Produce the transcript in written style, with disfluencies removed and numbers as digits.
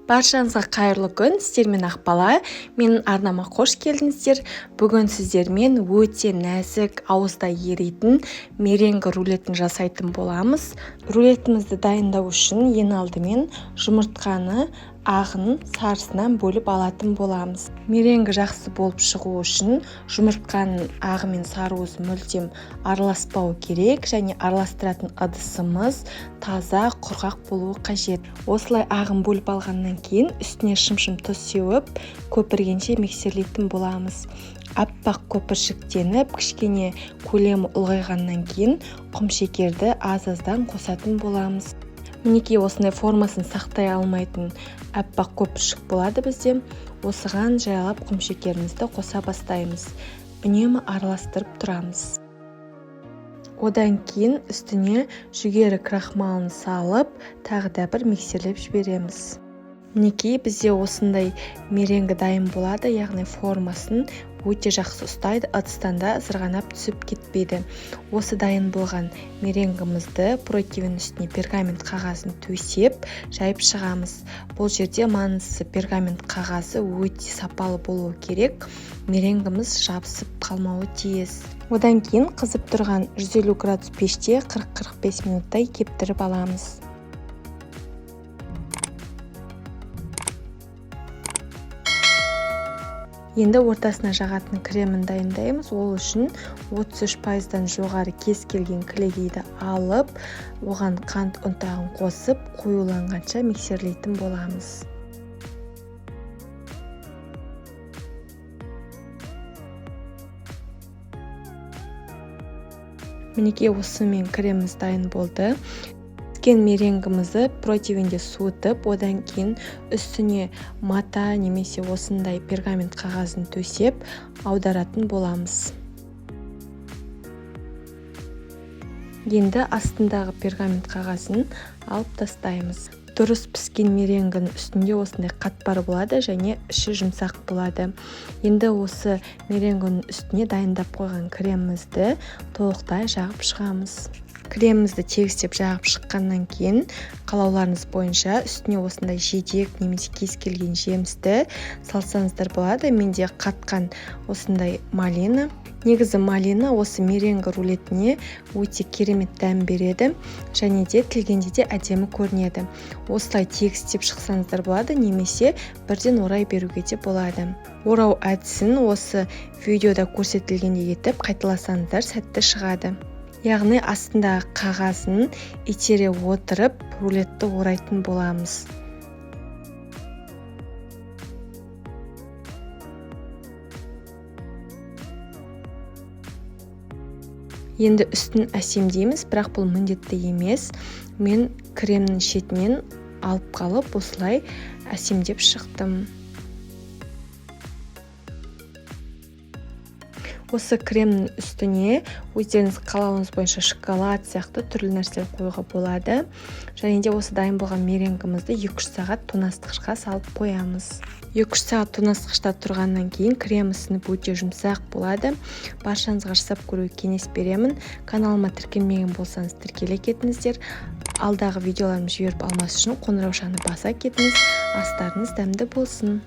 Баршаңызға қайырлы күн, сіздермен Ақбала. Менің арнама қош келдіңіздер. Бүгін сіздермен өте нәзік, ауызда еритін меренгі рулетін жасайтын боламыз. Рулетімізді дайындау үшін ең алдымен жұмыртқаны ағын сарысынан бөліп алатын боламыз. Меренгі жақсы болып шығу үшін жұмыртқаның ағы мен сарыуызы мүлдем араласпау керек және араластыратын ыдысымыз таза, құрғақ болуы қажет. Осылай ағын бөліп алғаннан кейін үстіне шымшым тұз сеуіп, көпіргенше миксерлейтін боламыз. Аппақ көпіршіктеніп, кішкене көлемі ұлғайғаннан кейін құмшекерді аз-аздан қосатын боламыз. Мінекей, осындай формасын сақтай алмайтын аппақ көпіршік болады бізде. Осыған жайлап құмшекерімізді қоса бастаймыз. Үнемі араластырып тұрамыз. Одан кейін үстіне жүгері крахмалын салып, тағы да бір миксерлеп жібереміз. Мінекей, бізде осындай меренгі дайын болады, яғни формасын өте жақсы ұстайды, ыдыстан да зырғанап түсіп кетпейді. Осы дайын болған меренгімізді противень үстіне пергамент қағазын төсеп, жайып шығамыз. Бұл жерде маңыздысы, пергамент қағазы өте сапалы болуы керек, меренгіміз жабысып қалмауы тиіс. Одан кейін қызып тұрған 150 градус пеште 40-45 минуттай кептіріп аламыз. Енді ортасына жағатын кремін дайындаймыз. Ол үшін 33%-дан жоғары кез келген кілегейді алып, оған қант ұнтағын қосып, қоюланғанша миксерлейтін боламыз. Мінекей, осымен креміміз дайын болды. Піскен меренгімізді противенде суытып, одан кейін үстіне мата немесе осындай пергамент қағазын төсеп, аударатын боламыз. Енді астындағы пергамент қағазын алып тастаймыз. Дұрыс піскен меренгінің үстінде осындай қатпар болады және іші жұмсақ болады. Енді осы меренгінің үстіне дайындап қойған кремімізді толықтай жағып шығамыз. Кремімізді тегістеп жағып шыққаннан кейін қалауларыңыз бойынша үстіне осындай жидек немесе кез келген жемісті салсаңыздар болады. Менде қатқан осындай малина. Негізі малина осы меренгі рулетіне өте керемет дәм береді және де тілгенде де әдемі көрінеді. Осылай тегістеп шықсаңыздар болады немесе бірден орай беруге де болады. Орау әдісін осы видеода көрсетілгендей етіп қайталасаңыздар, сәтті шығады. Яғни астындағы қағазын итере отырып, рулетті орайтын боламыз. Енді үстін әсемдейміз, бірақ бұл міндетті емес. Мен кремнің шетінен алып қалып, осылай әсемдеп шықтым. Осы кремнің үстіне өздеріңіз қалауыңыз бойынша шоколад сияқты түрлі нәрселер қоюға болады. Және де осы дайын болған меренгімізді 2-3 сағат тоңазытқышқа салып қоямыз. 2-3 сағат тоңазытқышта тұрғаннан кейін крем ісініп, өте жұмсақ болады. Баршаңызға жасап көруге кеңес беремін. Каналыма тіркелмеген болсаңыз, тіркеле кетіңіздер. Алдағы видеоларымды жіберіп алмас үшін қоңыраушаны баса кетіңіз. Астарыңыз дәмді болсын.